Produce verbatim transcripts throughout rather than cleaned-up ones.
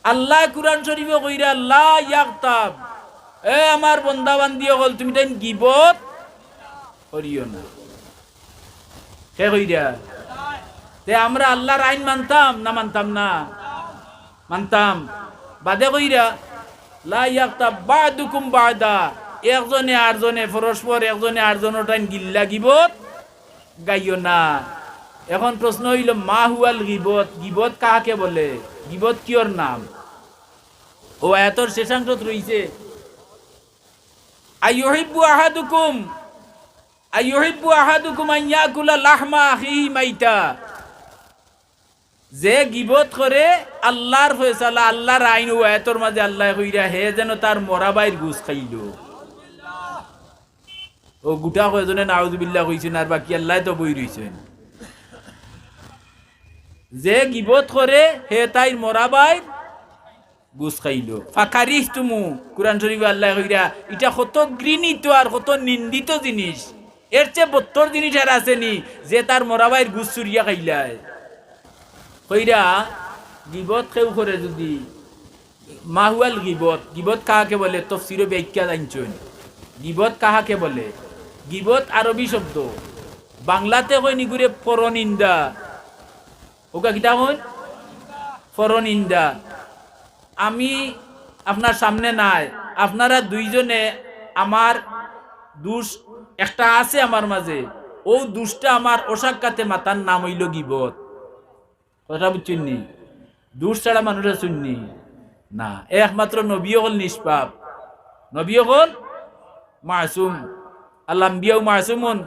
আল্লায় কুরআন শরীফো কইরা, "লা ইয়াগতাব।" এ আমার বন্দা বান্দি অকল, তুমি তাইন গিবত করিও না। কে কইরা? তে আমরা আল্লার আইন মানতাম না মানতাম না? মানতাম। বাদে কইরা, "লা ইয়াগতাব বা'দুকুম বা'দা।" একজনে আরজনে পরস্পর, একজনে আরজনর টাইন গিল্লা গিবত গাইও না। এখন প্রশ্ন অইলো, মা হুয়াল গিবত? গিবত কাহাকে বলে? গিবত কিয়র নাম? অউ আয়াতর শেষাংশত রইছে, "আইয়ুহিব্বু আহাদুকুম, আইয়ুহিব্বু আহাদুকুম আন ইয়াকুলা লাহমা আখিহি মাইতা।" যে গিবত করে, আল্লার ফয়সালা, আল্লার আইন, অউ আয়াতর মাঝে আল্লায় কইরা, হে যেন তার মরা ভাইর গুস্ত খাইলো। অউ গুটা কয়জনে নাউজুবিল্লাহ কইছইন, আর বাকি আল্লায় তো বই রইছইন। যে গিবত করে, হে তাইর মরা ভাইর গুস্ত খাইলো। ফাকারিহতুমু, কুরআন শরীফো আল্লায় কইরা, ইটা কত ঘৃণিত আর কত নিন্দিত জিনিস। এর চেয়ে বত্তর জিনিস আর আছে নি, যে তার মরা ভাইর গুস্ত চুরিয়া খাইলায়। কইরা, গিবত কেউ করে যুদি, মা হুয়াল গিবত, গিবত কাহাকে বলে? তফসিরো ব্যাখ্যা জানছইন। গিবত কাহাকে বলে? গিবত আরবি শব্দ, বাংলাতে কইন ইগুরে পরনিন্দা। অউকা কিতা কইন? পরনিন্দা। আমি আপনার সামনে নাই, আপনারা দুইজনে আমার দুষ একটা আছে আমার মাঝে, অউ দুষটা আমার অসাক্ষাতে মাতার নাম অইলো গিবত। কথা বুঝছইন নি? দুষ ছাড়া মানুষ আছইন নি? না, একমাত্র নবী অকল নিষ্পাপ, নবী অকল মাসুম। আল আম্বিয়াউ মাসুমুন,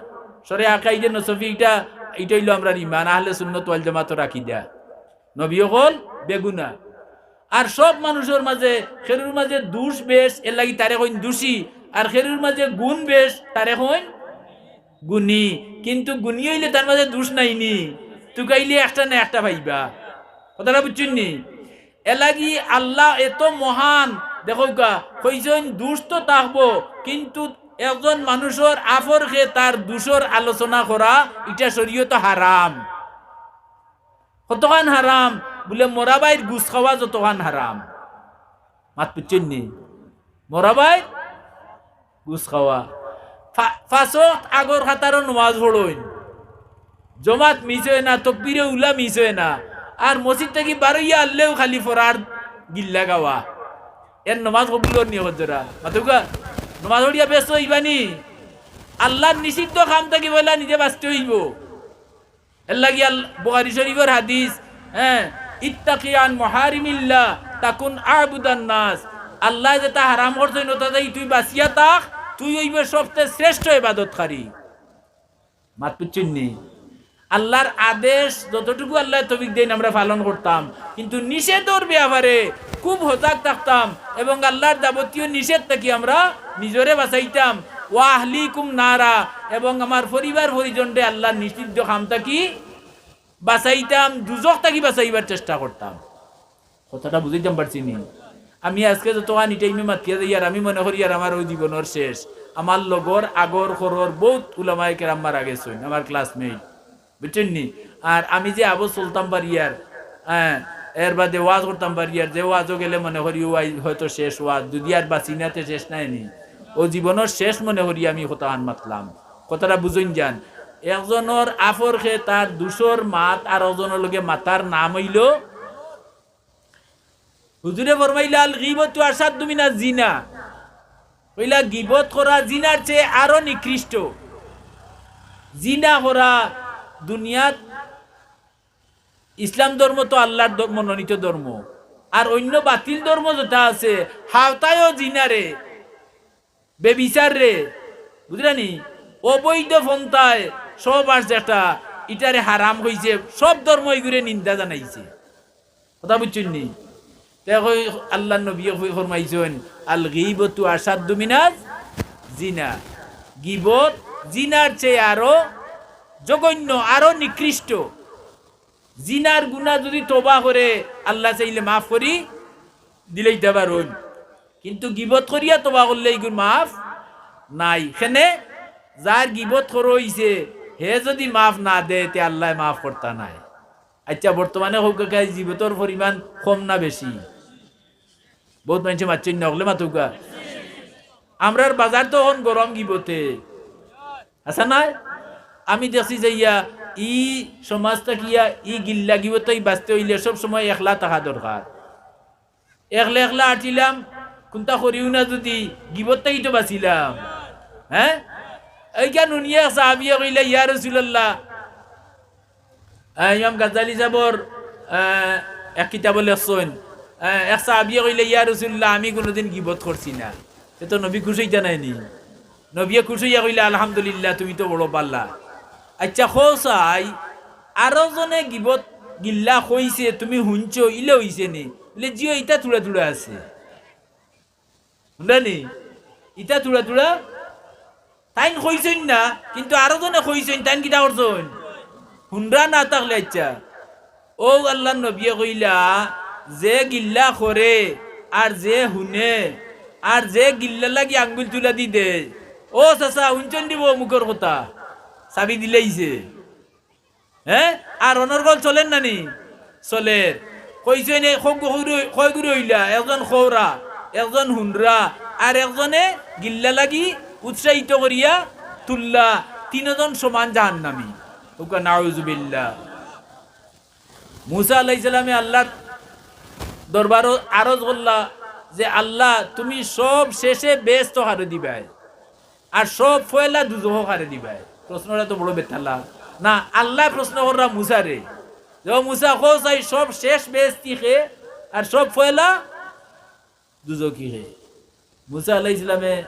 শরে আকাইদে নসফি, ইটা, ইটা অইলো আমরার ইমান, আহলে সুন্নত ওয়াল জামাতর আকিদা। নবী অকল বেগুনা। আর সব মানুষর মাঝে, খেরুর মাঝে দুষ বেশ, এর লাগি তারে কইন দুষী, আর খেরুর মাঝে গুণ বেশ, তারে কইন গুণী। কিন্তু গুণী অইলে তার মাঝে দুষ নাই নি, তুকাইলে একটা না একটা পাইবা। কথাটা বুঝছইন নি? এর লাগি আল্লাহ এত মহান, দেখউক্কা, কইছইন দুষ তো থাকবো, কিন্তু একজন মানুষর আফরকে তার দুষর আলোচনা করা, ইটা শরীয়তো হারাম। কতখান হারাম? বুলে মরা ভাইর গুস্ত খাওয়া যতখান হারাম। মাত বুঝছইন নি? মরা ভাইর গুস্ত খাওয়া। ফা-, পাঁচ ওয়াক্ত আগর কাতারো নমাজ পড়ইন, জমাত মিস অয় না, তকবিরে উলা মিস অয় না, আর মসজিদ থাকি বারইয়া আরলেউ খালি ফরার গিল্লা গাওয়া, এর নমাজ কবুল অর নি? কইরা মাতউক্কা, নমাজ পড়িয়া ব্যস্ত অইবা নি? আল্লার নিষিদ্ধ কাম থাকি পয়লা নিজে বাঁচতে অইবো। এর লাগি আল-, বুখারী শরীফর হাদিস, হ্যাঁ, "ইত্তাকি আন মাহারিমিল্লাহ তাকুন আবুদান নাস।" আল্লায় যেটা হারাম করছইন, ওটা থাকি তুই বাঁচিয়া থাক, তুই অইবে সবচেয়ে শ্রেষ্ঠ ইবাদতকারী। মাত বুঝছইন নি? আল্লার আদেশ যতটুকু আল্লায় তৌফিক দেইন আমরা পালন করতাম, কিন্তু নিষেধর ব্যাপারে খুব সজাগ থাকতাম এবং আল্লার যাবতীয় নিষেধ থাকি আমরা নিজরে বাঁচাইতাম। "ওয়া আহলিকুম নারা", এবং আমার পরিবার পরিজনরে আল্লার নিষিদ্ধ কাম থাকি বাঁচাইতাম, দুজখ থাকি বাঁচাইবার চেষ্টা করতাম। কথাটা বুঝাইতাম পারছি নি? আমি আজকে যতখান ই টাইমে মাতিয়া যাইয়ার, আমি মনে করিয়ার আমার অউ জীবনর শেষ। আমার লগর আগর খরর বউত উলামায়ে কেরাম মারা গেছইন, আমার classmate, বুঝছইন নি? আর আমি যে আবো চলতাম পারিয়ার, হ্যাঁ, এর বাদে ওয়াজ করতাম পারিয়ার, যে ওয়াজও গেলে মনে করি অউ আই-, হয়তো শেষ ওয়াজ, যুদি আর বাঁচি না তে শেষ নায় নি, অউ জীবনর শেষ মনে করি আমি কথাখান মাতলাম। কথাটা বুঝইন যান, একজনর আফরকে তার দুষর মাত আর একজনর লগে মাতার নাম অইলো হুজুরে ফরমাইলা, "আল গীবতু আশাদ্দু মিনাজ জিনা।" কইলা, গিবত করা জিনার চেয়ে আরো নিকৃষ্ট। জিনা করা দুনিয়াত, ইসলাম ধর্ম তো আল্লার ধর্ম, মনোনীত ধর্ম, আর অইন্য বাতিল ধর্ম যেটা আছে, হাওতায়ও জিনারে বেবিচাররে, বুঝরা নি? অবৈধ পন্থায় সহবাস যেটা, ইটারে হারাম কইছে, সব ধর্ম ইগুরে নিন্দা জানাইছে। কথা বুঝছইন নি? তে কই আল্লার নবীয়ে কই ফরমাইছইন, "আল গীবতু আশাদ্দু মিনাজ জিনা।" গিবত জিনার চেয়ে আরো জঘন্য, আরো নিকৃষ্ট। জিনার গুনা যুদি তওবা করে, আল্লায় চাইলে মাফ করি দিলাইতা পারইন, কিন্তু গিবত করিয়া তওবা করলে ইগুর মাফ নাই। কেনে? যার গিবত করা অইছে, হে যুদি মাফ না দেয়, তে আল্লায় মাফ করতা নায়। আইচ্ছা, বর্তমানে কউক্কা, গিবতর পরিমাণ কম না বেশি? বউত মানষে মাতছইন না, অকলে মাতউক্কা। আমরার বাজার তো অখন গরম গিবতে। আছে নায়? আমি দেখছি যে ইয়া, ই সমাজ থাকিয়া, ই গিল্লা গিবত থাকি বাঁচতে অইলে সব সময় একলা থাকা দরকার। একলা একলা আটিলাম, কুন্তা করিও না যুদি, গিবত থাকি তো বাঁচিলাম। হ্যাঁ? এইখান হুনিয়া এক সাহাবিয়ে কইলা, "ইয়া রাসুলাল্লাহ।" আহ, ইমাম গাজ্জালী সাবর, আহ, এক কিতাবো লেখছইন, আহ, এক সাহাবিয়ে কইলা, "ইয়া রাসুলাল্লাহ, আমি কুনুদিন গিবত করছি না।" তে তো নবী খুশ অইতা নায় নি? নবিয়ে খুশ অইয়া কইলা, "আলহামদুলিল্লাহ, তুমি তো বড় ভালা।" আইচ্ছা, কও চাই, আরো জনে গিবত গিল্লা কইছে, তুমি হুনছো, ইলা অইছে নি? বলে, "জি অয়, ইতা থুড়া থুড়া আছে।" হুনরা নি? ইতা থুড়া থুড়া তাইন কইছইন না, কিন্তু আরো জনে কইছইন, তাইন কিতা করছইন? হুনরা না থাকলে আইচ্ছা। অউ আল্লার নবিয়ে কইলা, যে গিল্লা করে, আর যে হুনে, আর যে গিল্লা লাগি আঙ্গুল তুলা দি দে, ও চাচা, হুনছইন নি বউ মুখর কথা, চাবি দিলাইছে। হ্যাঁ? আর অনর্গল চলের না নি? চলের। কইছইন নি, কয় গুরু, কয় গুরু অইলা? একজন কওরা, একজন হুনরা, আর একজনে গিল্লা লাগি উৎসাহিত করিয়া তুললা। তিনজন সমান জাহান্নামী। কউক্কা নাউজুবিল্লাহ। মুসা আলাইহিস সালামে আল্লার দরবারো আরজ করলা যে, "আল্লাহ, তুমি সব শেষে বেহেস্ত কারে দিবায়?" আর সব পয়লা দুজখো কারে দিবায়? প্রশ্নটা তো বড় বেতালা। না, আল্লায় প্রশ্ন কররা মুসারে, যে, "ও মুসা, কও চাই সব শেষ বেহেস্তি কে আর সব পয়লা দুজখি কে?" মুসা আলাইহিস সালামে,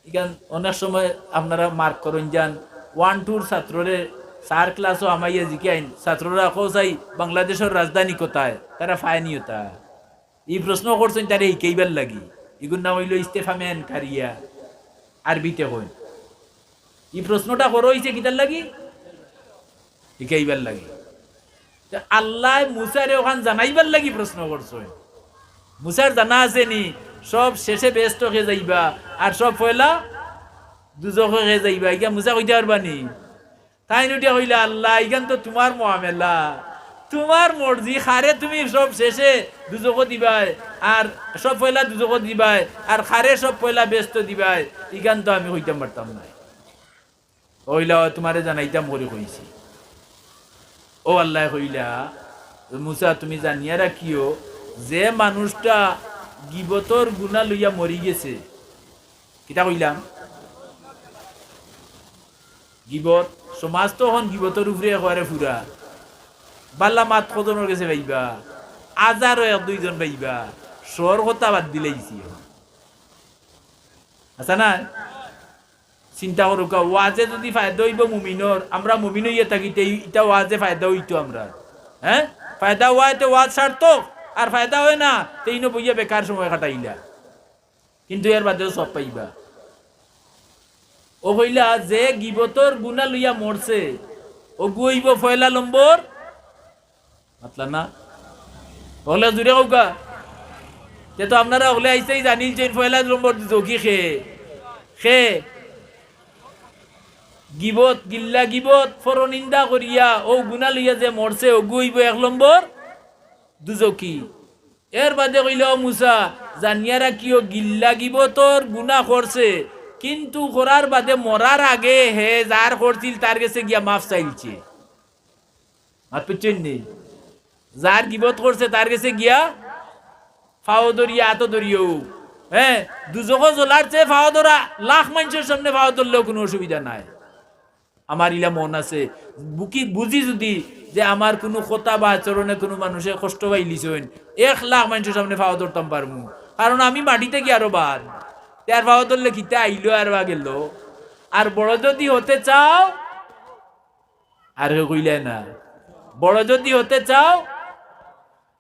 ইখান অনেক সময় আপনারা mark করইন যান, one two-র ছাত্ররে চার class-ও হামাইয়া জিকাইন, "ছাত্ররা, কও চাই বাংলাদেশর রাজধানী কোথায়?" তারা পায়নি ওটা। ই প্রশ্ন করছইন তারে হিকাইবার লাগি। ইগুর নাম অইলো ইস্তেফহামে ইনকারিয়া, আরবিতে কইন। ই প্রশ্নটা করা অইছে কিতার লাগি? হিকাইবার লাগি। তে আল্লায় মুসারে অখান জানাইবার লাগি প্রশ্ন করছইন। মুসার জানা আছে নি, সব শেষে বেহেস্তো কে যাইবা, আর সব পয়লা দুজখো কে যাইবা? ইখান মুসা কইতা পারবা নি? তাইন উঠিয়া কইলা, "আল্লাহ, ইখান তো তুমার মামলা, তুমার মর্জি, কারে তুমি সব শেষে দুজখো দিবায়, আর সব পয়লা দুজখো দিবায়, আর কারে সব পয়লা বেহেস্তো দিবায়, ইখান তো আমি কইতাম পারতাম নায়।" কইলা, "অয় তুমারে জানাইতাম করি কইছি।" অউ আল্লায় কইলা, "মুসা, তুমি জানিয়া রাখিও, যে মানুষটা গিবতর গুনা লইয়া মরি গেছে," কিতা কইলাম? গিবত, সমাজ তো অখন গিবতর উপরে একেবারে পুরা। বালা মাত কয়জনর গেছে পাইবা, হাজারো এক দুইজন পাইবা, শর কথা বাদ দিলাইছি অখন। আছে না? চিন্তা করউক্কা, ওয়াজে যুদি ফায়দা অইবো মুমিনর, আমরা মুমিন অইয়া থাকি, তে ইটা ওয়াজে ফায়দা অইতো আমরার। হ্যাঁ? ফায়দা অয় তে ওয়াজ সার্থক, আর ফায়দা অয় না, তে ইনো বইয়া বেকার সময় কাটাইলা। কিন্তু এর বাদেও সওয়াব পাইবা। অউ কইলা, যে গিবতর গুনা লইয়া মরছে, অগু অইবো পয়লা নম্বর। মাতলা না? অকলে জুরে কউক্কা। তে তো আপনারা অকলে আইজতাই জানিলছইন পয়লা নম্বর দুজখি কে? কে? গিবত, গিল্লা গিবত, পরনিন্দা করিয়া, অউ গুনা লইয়া যে মরছে, অগু অইবো এক নম্বর দুজখি। এর বাদে কইলা, "ও মুসা, জানিয়া রাখিও, গিল্লা গিবতর গুনা করছে, কিন্তু করার বাদে মরার আগে হে যার করছিল তার গেছে গিয়া মাফ চাইলছে।" মাফ পাইছইন নি? যার গিবত করছে তার গেছে গিয়া পাও ধরিয়া, আতো ধরিয়া, হ্যাঁ, দুজখো জ্বলার চেয়ে পাও ধরা, লাখ মানষর সামনে পাও ধরলেও কুনু অসুবিধা নাই। আমার ইলা মন আছে, বুকি বুঝি যুদি যে আমার কুনু কথা বা আচরণে কুনু মানষে কষ্ট পাইলিছইন, এক লাখ মানষর সামনে পাও ধরতাম পারমু, কারণ আমি মাটি থাকি আরো বাদ। তে আর পাও ধরলে কিতা আইলো আর বা গেলো? আর বড় যুদি হতে চাও, আর কেউ কইলে না, বড় যুদি হতে চাও,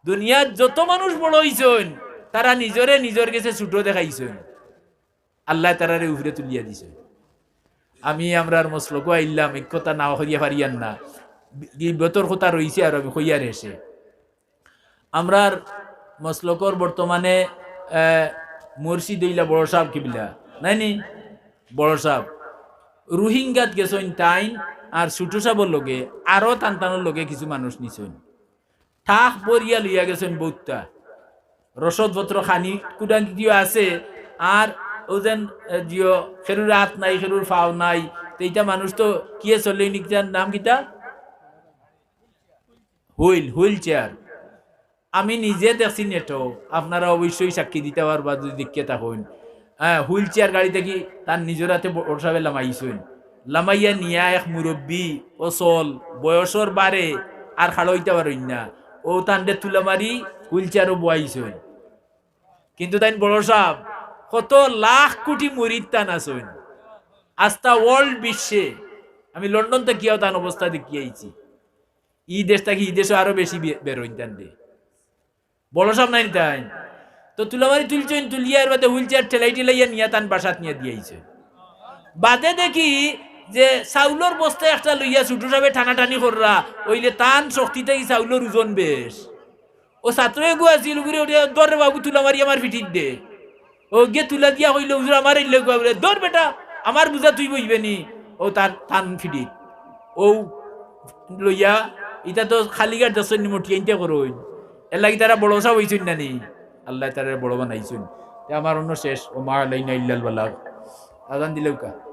দুনিয়ার যত মানুষ বড় অইছইন, তারা নিজরে নিজর গেছে ছুটো দেখাইছইন। আল্লায় তারারে উপরে তুলিয়া দিছে। আমি আমরার মসলকো আইলাম, এক কথা না করিয়া পারিয়ার না। গিবতর কথা রইছে আর আমি কইয়ার হেষে। আমরার মসলকর বর্তমানে, আহ, মুর্শিদ অইলা বড় সাব কিবলা, নায় নি? বড় সাব। রোহিঙ্গাত গেছইন তাইন আর ছুটো সাবর লগে, আরো তান তানর লগে কিছু মানুষ নিছইন। থাক ভরিয়া লইয়া গেছইন বউততা। রসদপত্র খানি কুটানি দিও আছে, আর ও যেন, এ, দিও, খেরুর আত নাই, খেরুর ফাও নাই, তে ইতা মানুষ তো কিয়ে চলে, ইনিকটার নাম কিতা? Wheel, wheel chair. আমি নিজে দেখছি নেটো, আপনারা অবশ্যই সাক্ষী দিতা পারবা যদি দেখিয়া থাকইন। হ্যাঁ, হুইল চেয়ার গাড়ি থাকি তান নিজর আতে বড় সাবে লামাইছইন। লামাইয়া নিয়া এক মুরব্বি, অচল, বয়সর বারে আর খাড়া অইতা পারইন না। অউ তানরে তুলা মারি হুইল চেয়ারো বওয়াইছইন। কিন্তু তাইন বড় সাব, কত লাখ কুটি মুরিদ তান আছইন। আস্তা world বিশ্বে, আমি লন্ডন থাকিয়াও তান অবস্থা দেখিয়া আইছি। ই দেশ থাকি ই দেশো আরো বেশি বে-, বেরইন তানরে। বড় সাব নাইন তাইন। তো তুলা মারি তুলছইন, তুলিয়া এর বাদে হুইল চেয়ার ঠেলাই ঠেলাইয়া নিয়া তান বাসাত নিয়া দিয়াইছে। বাদে দেখি যে চাউলর বস্তা একটা লইয়া ছুটু সাবে টানাটানি কররা, অইলে তান শক্তি থাকি চাউলর ওজন বেশ। ও ছাত্র এগু আছিল, উগুরে উঠে, "ধর রে বাবু, তুলা মারি আমার ফিঠিত দে।" ও গিয়ে তুলা দিয়া কইল, "হুজুর, আমার এই লেগুয়া বলে, ধর বেটা, আমার বুঝা তুই বইবে নি।" ও তার তান ফিঠিত। ও লইয়া, ইতা তো খালি গাট যাচ্ছইন নি, মটি আনতে করইন। এর লাগি তারা বড় সাব অইছইন না নি? আল্লাহ তারা বড় বানাইছইন। তে আমার অন্য শেষ, ও মা আলাইনা ইল্লাল বালাগ। আজান দিলেও কা।